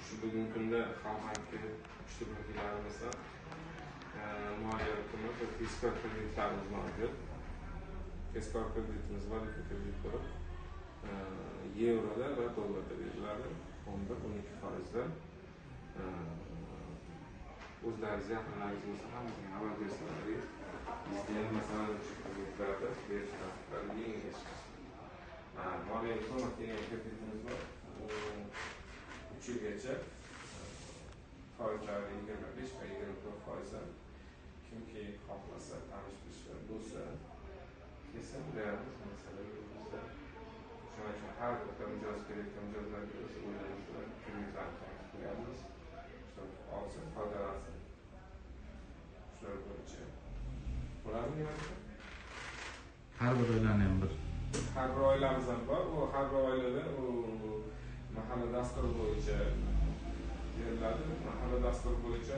Shu bugungi kunda Xalq banki uchta banklarimizda moliya ko'mak va tezkor kreditlarimiz mavjud. Tezkor kreditimiz valyuta kredit bo'lib, yevroda va dollarda beriladi. 11-12%da. O'zlaringiz yaqinlaringiz bo'lsa hammasiga xabar bersalaringiz, bizda ham masalan shu kreditlarda berish tartiblari yengillashgan. Moliyaviy ko'mak degan kreditimiz bor. U 3 yilgacha foizlari 25 va 24%. Kimki xohlasa, tanish bilishlar bo'lsa, kelsin, beramiz. Masala yo'q bizda. Shuning uchun har bitta mijoz kelayotgan mijozlarga o'z o'ylamizda kreditlarni taklif qilyapmiz. Shular olsin, foydalansin. Shular bo'yicha. Bo'ladimi nimasi? Har bir oilani ham bir. Har bir oilamiz ham bor. U har bir oilada u mahalla dasturi bo'yicha beriladi. Mahalla dasturi bo'yicha